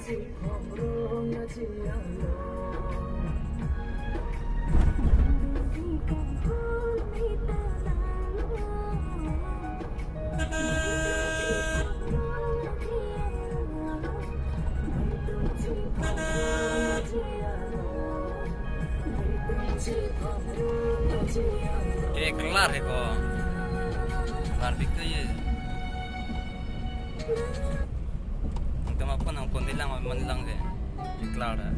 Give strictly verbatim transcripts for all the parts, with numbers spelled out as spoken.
Ke kelar he ko. Kelar bik ke ye. Nangtum apun nangpon dilang, man lang ke. Kelar dah.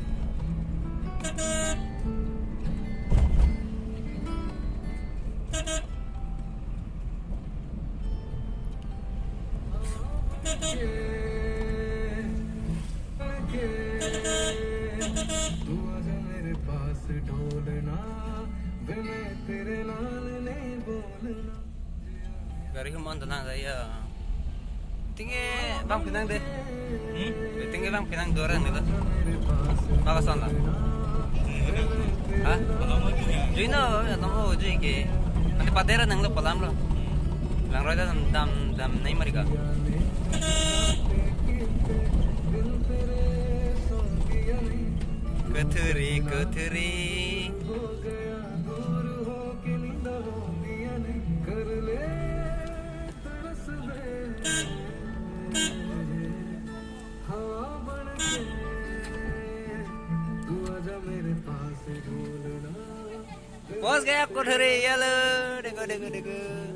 Gari human tenang saya. Tinggi bang pinang deh. Hmm? Tinggi bang pinang dua orang nih lah. Maka son lah. Hah? Jui no, ya tong oh jui ke. Nanti patera nang lo palam lo. Lang roi dam dam dam nai mari ka. Ketheri ketheri. Pos gaya ketheri ya lo, deko deko deko.